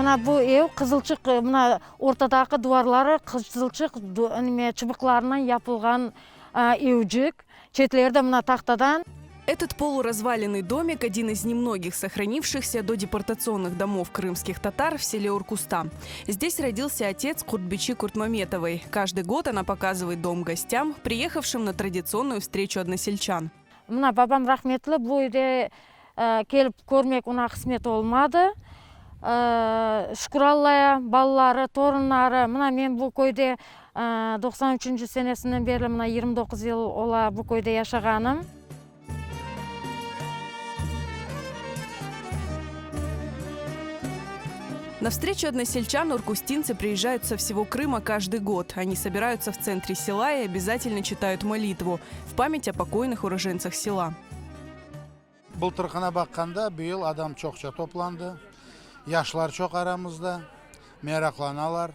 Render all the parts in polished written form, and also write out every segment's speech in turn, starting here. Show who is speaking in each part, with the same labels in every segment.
Speaker 1: Mına bu ev qızılçıq, mına ortadaki duvarları qızılçıq nime çıbıqlarından yapılğan evcik. Çetleri de mına tahtadan.
Speaker 2: Этот полуразваленный домик один из немногих сохранившихся до депортационных домов крымских татар в селе Уркуста. Здесь родился отец Куртбичи Куртмаметовой. Каждый год она показывает дом гостям, приехавшим на традиционную встречу односельчан.
Speaker 1: Mına babam rahmetli bu üyde kelip körmek oña qısmet olmadı. Şükür Allaya, balaları, torunları, mına men bu köyde 93-nci senesinden berli mına 29 yıl ola bu köyde yaşağanım.
Speaker 2: На встречу односельчан уркустинцы приезжают со всего Крыма каждый год. Они собираются в центре села и обязательно читают молитву в память о покойных уроженцах села.
Speaker 3: Bıltırğına baqqanda, bıyıl adam çoqça toplandı. Yaşlar çoq aramızda, meraqlanalar.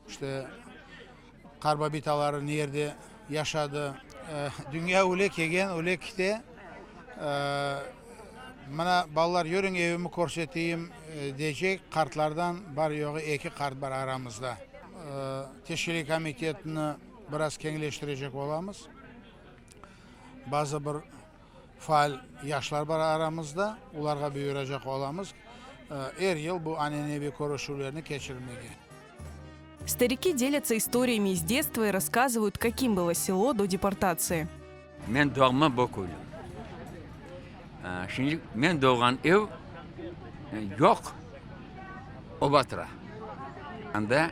Speaker 3: İşte, qartbabitaları ne yerde yaşadı. Dünya öyle kelgen, öyle kite. Mına, balalar, yürüñ, evimi körseteyim, deycek qartlardan bar-yoğı eki qart bar aramızda. Teşkiliy komitetni biraz keñleştirecek olamız. Bazı bir faal yaşlar bar aramızda, olarğa buyuracaq olamız, er yıl bu ananeviy körüşüvlerni keçirmege.
Speaker 2: Старики делятся историями из детства и рассказывают, каким было село до депортации.
Speaker 4: Men doğma bu köylüm. Şimdi men doğğan ev yoq, oba tura. Anda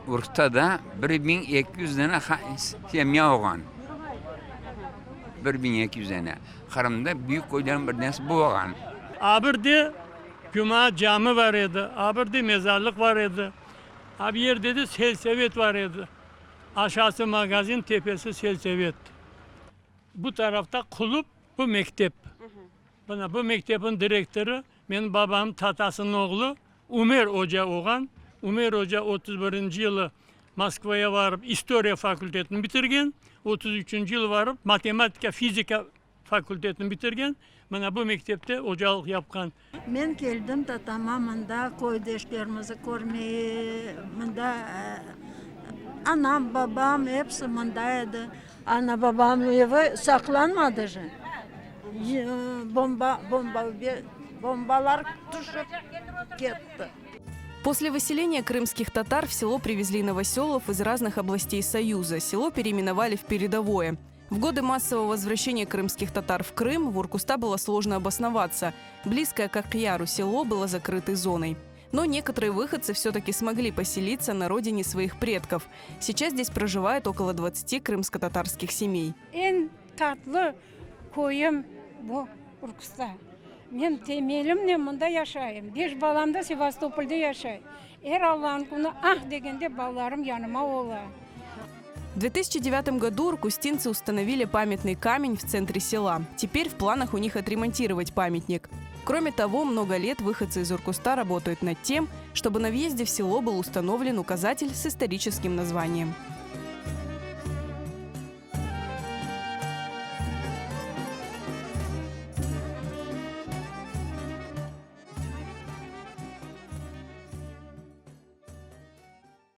Speaker 4: Urftada 1200 dane semya olğan. 1200 dane. Qırımda büyük köylerniñ bir danesi bu olğan.
Speaker 5: A bir de Cuma cami bar edi, a bir de mezarlıq bar edi, a bir yerde de selsevet bar edi. Aşağısı magazin, tepesi selsevet. Bu tarafta klub, bu mektep. Mına bu mektepniñ direktorı menim babamnıñ tatasınıñ oğlu Ümer oca olğan. Ümer oca 31-nci yılı Moskvaya barıp istoriya fakültetini bitirgen, 33-nci yılı barıp matematika, fizika fakültetini bitirgen, mına bu mektepte ocalıq yapqan.
Speaker 6: Men keldim tatama mında köydeşlerimizi körmeye, mında anam, babam episi mında edi. Ana babam evi saqlanmadı je, bomba, bomba, bombalar tüşip ketti.
Speaker 2: После выселения крымских татар в село привезли новоселов из разных областей Союза. Село переименовали в Передовое. В годы массового возвращения крымских татар в Крым в Уркуста было сложно обосноваться. Близкое к Акьяру село было закрытой зоной. Но некоторые выходцы все-таки смогли поселиться на родине своих предков. Сейчас здесь проживает около 20 крымско-татарских семей.
Speaker 7: Eñ tatlı köyüm bu Urkusta. Men temelimnen mında yaşayım. Beş balam da Sevastopolde yaşay. Er Allanıñ künü ah degende balalarım yanıma ola.
Speaker 2: В 2009 году уркустинцы установили памятный камень в центре села. Теперь в планах у них отремонтировать памятник. Кроме того, много лет выходцы из Уркуста работают над тем, чтобы на въезде в село был установлен указатель с историческим названием.